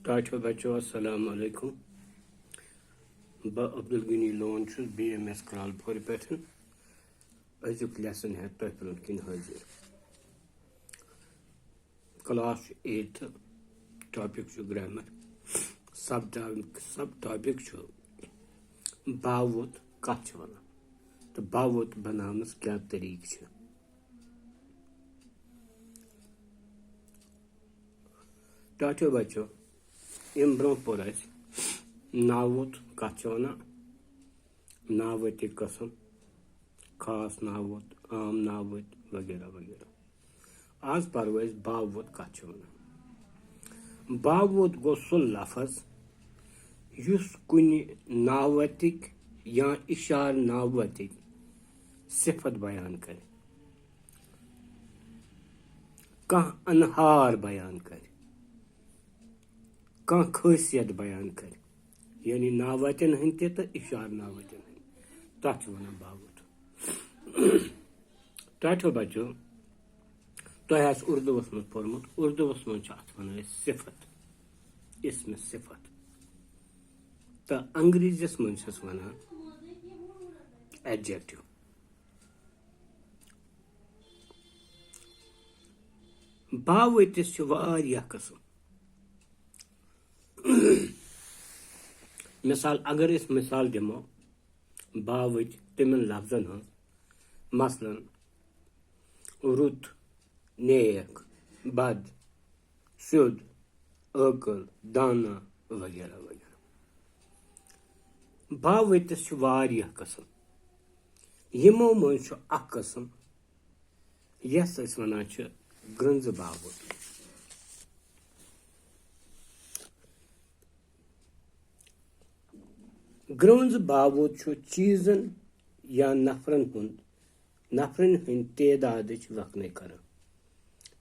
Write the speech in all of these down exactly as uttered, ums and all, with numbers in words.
ٹاٹھیو بچو، السلام علیکم۔ بہٕ عبدالغنی لون چھُس بی ایم ایس کرٛالہٕ پورِ پٮ۪ٹھ۔ أزیُک lesson ہٮ۪تھ تۄہہِ برٛونٛہہ کِنۍ حٲضِر۔ Class چھُ eighth، topic چھُ grammar۔ Sub topic، sub topic چھُ باوُت کَتھ چھِ وَنان تہٕ باوُت بَناونَس کیٛاہ طریٖقہٕ چھِ۔ ٹاٹھیو بچو، اَمہِ برٛونٛہہ پوٚر اَسہِ ناوُت کَتھ چھِ وَنان، ناوٕتِکۍ قٕسم، خاص ناوُت، عام ناوٕتۍ وغیرہ وغیرہ۔ آز پَرو أسۍ باوُت کَتھ چھِ وَنان۔ باوُت گوٚو سُہ لفظ یُس کُنہِ ناوٕتِکۍ یا اِشارٕ ناوٕتِکۍ صفت بیان کَرِ، کانٛہہ اَنہار بیان کَرِ، کانٛہہ خٲصیت بیان کَرِ، یعنی ناوتن ہٕنٛدۍ تہِ تہٕ اِشارٕ ناوتن ہٕنٛدۍ، تَتھ چھِ وَنان باوُت۔ ٹاٹھیو بچو، تۄہہِ آسہِ اُردوَس منٛز پوٚرمُت، اُردوَس منٛز چھِ اَتھ وَنان أسۍ صفت، اسم صفت، تہٕ انگریٖزیَس منٛز چھِس وَنان adjective۔ باوٕتِس چھِ واریاہ قٕسم۔ مثال، اگر أسۍ مثال دِمو باوٕتۍ تِمن لفظن ہٕنٛز، مثلاً، رُت، نیک، بد، سیوٚد، عٲقل، دانا وغیرہ وغیرہ۔ باوٕتِس چھِ واریاہ قٕسم۔ یِمو منٛز چھُ اکھ قٕسم، یَتھ أسۍ وَنان چھِ گرٛنٛزٕ باوُت۔ گرٛنٛز باوُت چھُ چیٖزن یا نفرن ہُنٛد، نفرن ہٕنٛدۍ تعدادٕچ وَکھنَے کران۔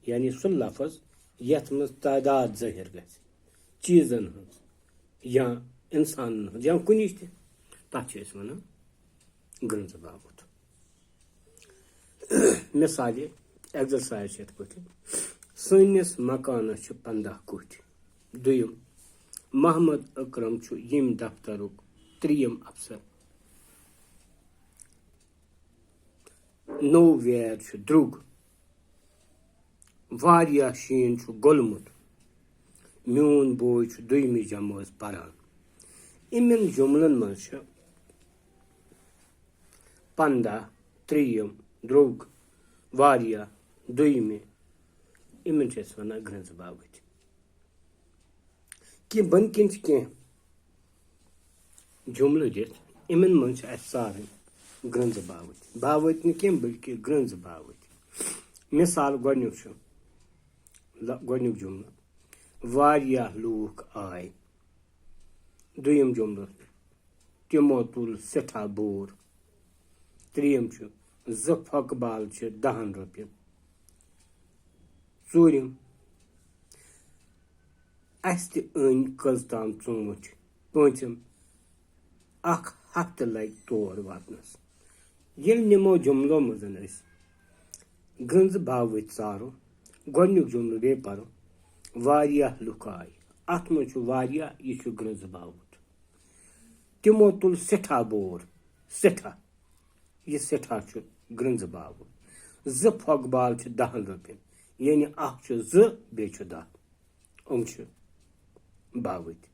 یعنی سُہ لفظ یَتھ منٛز تعداد ظٲہِر گژھِ، چیٖزن ہٕنٛز یا اِنسانن ہٕنٛز یا کُنِچ تہِ، تَتھ چھِ أسۍ وَنان گرٛنٛزٕ باوُت۔ مثالہِ، exercise چھِ یِتھ پٲٹھۍ، سٲنِس مکانس چھِ پنٛداہ کُٹھۍ۔ دوٚیِم، محمد اکرم چھُ ییٚمہِ دفترُک ترٛیٚیِم افسر۔ نوٚو ویر چھُ درٛوٚگ۔ واریاہ شیٖن چھُ گوٚلمُت۔ میون بوے چھُ دوٚیمہِ جمٲژ پران۔ یِمن جملن منٛز چھِ پنٛداہ، ترٛیٚیِم، درٛوٚگ، واریاہ، دوٚیمہِ، یِمن چھِ أسۍ وَنان گرٛنٛزٕ باوٕتۍ۔ کینٛہہ بۄنہٕ کِنۍ چھِ کینٛہہ جملہٕ دِتھ، یِمن منٛز چھِ اَسہِ سارٕے گرٛنٛزٕ باوٕتۍ، باوٕتۍ نہٕ کینٛہہ بلکہِ گرٛنٛزٕ باوٕتۍ۔ مثال گۄڈٕنیُک چھُ، ل-، گۄڈٕنیُک جملہٕ، واریاہ لوٗکھ آے۔ دوٚیِم جملہٕ، تِمو تُل سٮ۪ٹھاہ بور۔ ترٛیٚیِم چھُ، زٕ پھۄکہٕ بال چھِ دَہَن رۄپیَن۔ ژوٗرِم، اَسہِ تہِ أنۍ کٔژ تام ژوٗنٛٹھۍ۔ پوٗنٛژِم، اَکھ ہفتہٕ لَگہِ تور واتنَس۔ ییٚلہِ نِمو جُملو منٛز أسۍ گرٛنٛزٕ باوٕتۍ ژارو، گۄڈٕنیُک جُملہٕ بیٚیہِ پَرو، واریاہ لُکھ آے۔ اَتھ منٛز چھُ واریاہ، یہِ چھُ گرٛنٛزٕ باوُت۔ تِمو تُل سٮ۪ٹھاہ بور، سٮ۪ٹھاہ۔ یہِ سٮ۪ٹھاہ چھُ گرٛنٛزٕ باوُت۔ زٕ پھۄکہٕ بال چھِ دَہَن رۄپیَن، یعنی اَکھ چھُ زٕ، بیٚیہِ چھُ دَہ۔ یِم چھِ باوٕتۍ،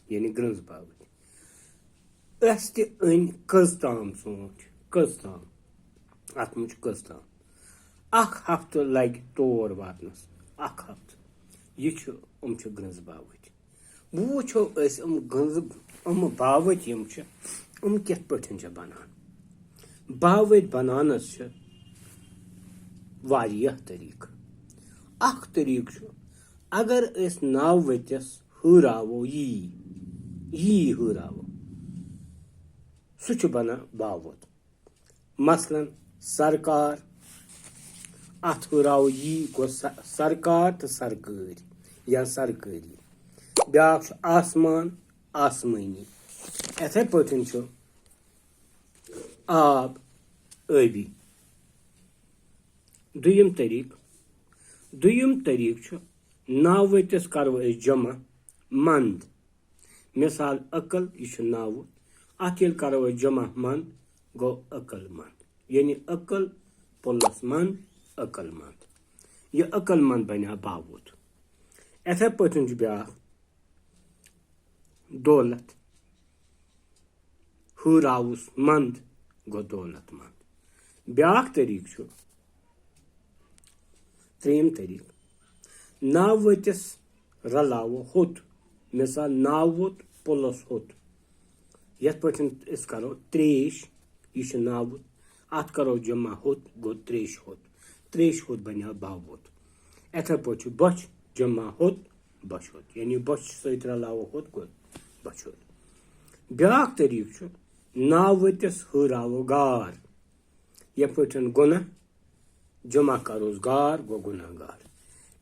یعنی گرٛنٛز باوٕتۍ۔ اَسہِ تہِ أنۍ کٔژ تام ژوٗنٛٹھۍ، کٔژ تام، اَتھ منٛز چھُ کٔژ تام۔ اَکھ ہفتہٕ لَگہِ تور واتنَس، اَکھ ہفتہٕ۔ یہِ چھُ، یِم چھِ گرٛنٛز باوٕتۍ۔ وۄنۍ وٕچھو أسۍ یِم گرٛنٛز، یِم باوٕتۍ یِم چھِ، یِم کِتھ پٲٹھۍ چھِ بَنان۔ باوٕتۍ بَناونَس چھِ واریاہ طریٖقہٕ۔ اَکھ طریٖقہٕ چھُ، اگر أسۍ ناوٕتِس ہُراوو یی، یی ہُراوو، سُہ چھُ بَنان باوُت۔ مثلاً، سرکار، اَتھ ہُراوو یی، گوٚو س-، سرکار تہٕ سرکٲرۍ یا سرکٲری۔ بیٛاکھ چھُ آسمان، آسمٲنی۔ یِتھَے پٲٹھۍ چھُ آب، ٲبی۔ دوٚیِم طریٖقہٕ، دوٚیِم طریٖقہٕ چھُ، ناوٕتِس کَرو أسۍ جمع، مند۔ مثال، عقل، یہِ چھُ ناوُت۔ اَتھ ییٚلہِ کَرو أسۍ جمع مند، گوٚو عقل مند۔ یعنی عقل پلس مند، عقل مند۔ یہِ عقل مند بنیٛاو باوُت۔ یِتھے پٲٹھۍ چھُ بیٛاکھ، دولت۔ ہُراوُس مند، گوٚو دولت مند۔ بیٛاکھ طریٖقہٕ چھُ، ترٛیٚیِم طریٖقہٕ، ناوٕتِس رلاوو ہوٚت۔ مثال، ناوُت پلس ہوٚت۔ یتھ پٲٹھۍ أسۍ کرو تریش، یہِ چھُ ناوُت، اتھ کرو جمع ہوٚت، گوٚو تریش ہوٚت۔ تریش ہوٚت بنیٛاو باوُت۔ یِتھے پٲٹھۍ چھُ بۄچھ، جمع ہوٚت، بۄچھِ ہوٚت۔ یعنی بۄچھِ سۭتۍ رلاوو ہوٚت، گوٚو بۄچھِ ہوٚت۔ بیٛاکھ طریٖقہٕ چھُ ناوٕتِس ہُراوو گار۔ یِتھ پٲٹھۍ گۄناہ، جمع کروس گار، گوٚو گۄناہ گار۔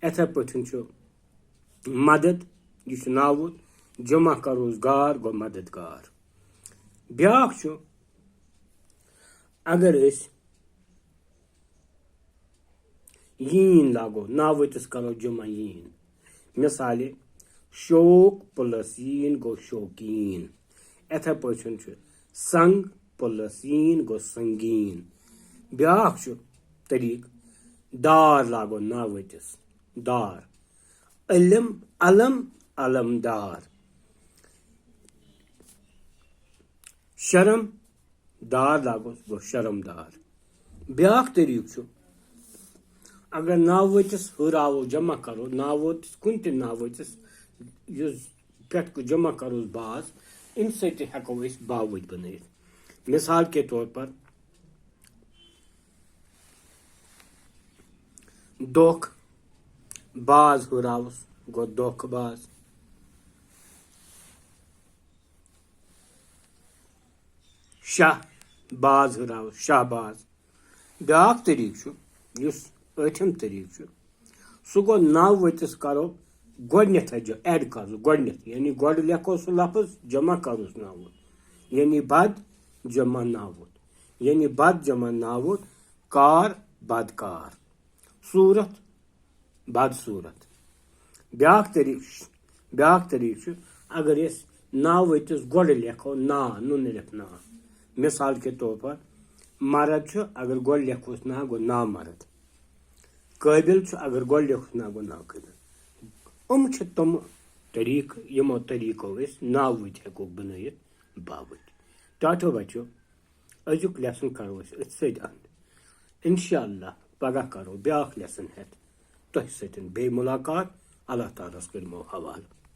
یِتھے پٲٹھۍ چھُ مدد، یہِ چھُ ناوُت، جمع کروس گار، گوٚو مدد گار۔ بیٛاکھ چھُ، اگر أسۍ ییٖن لاگو، ناوٕتِس کرو جمع ییٖن۔ مثالے، شوق پلس ییٖن گوٚو شوقیٖن۔ یِتھے پٲٹھۍ چھُ سنگ پلس ییٖن گوٚو سنگیٖن۔ بیٛاکھ چھُ طریٖقہٕ، دار لاگو ناوٕتِس، دار۔ علم، علم، علمدار۔ شرم، دار لاگوس، گوٚو شرمدار۔ بیٛاکھ طریٖقہٕ چھُ، اگر ناوٕتِس ہُراوو جمع کرو، ناوٕتِس، کُنہِ تہِ ناوٕتِس، یُس پٮ۪ٹھ کُن جمع کروس باز، اَمہِ سۭتۍ تہِ ہٮ۪کو أسۍ باوٕتۍ بنٲیِتھ۔ مثال کے طور پر، دۄکھ باز ہُراوُس، گوٚو دۄکھ باز۔ شاہ باز ہُراوُس، شاہ باز۔ بیٛاکھ طریٖقہٕ چھُ، یُس ٲٹھِم طریٖقہٕ چھُ، سُہ گوٚو ناوٕتِس کرو گۄڈٕنیتھ ایڈ کرو گۄڈٕنیتھ، یعنی گۄڈٕ لیکھو سُہ لفظ، جمع کروس ناوُت، یعنی بد جمع ناوُت، یعنی بد جمع ناوُت، کار بدکار، صوٗرت بدصوٗرت۔ بیٛاکھ طریٖقہٕ، بیٛاکھ طریٖقہٕ چھُ، اگر أسۍ ناوٕتِس گۄڈٕ لیکھو نا، نُن الف نا۔ مثال کے طور پر، مرد چھُ، اگر گۄڈٕ لیکھوس نا، گوٚو نامرد۔ قٲبِل چھُ، اگر گۄڈٕ لیکھوس نا، گوٚو ناقٲبِل۔ یِم چھِ تِم طریٖقہٕ، یِمو طریٖقو أسۍ ناوٕتۍ ہٮ۪کو بنٲیِتھ باوٕتۍ۔ ٹاٹھو بچو، أزیُک lesson کرو أسۍ أتھۍ سۭتۍ end۔ انشاءاللہ پگاہ کرو بیٛاکھ lesson ہٮ۪تھ تۄہہِ سۭتۍ بیٚیہِ مُلاقات۔ اللہ تعالیٰ ہَس کٔرِمو حوالہٕ۔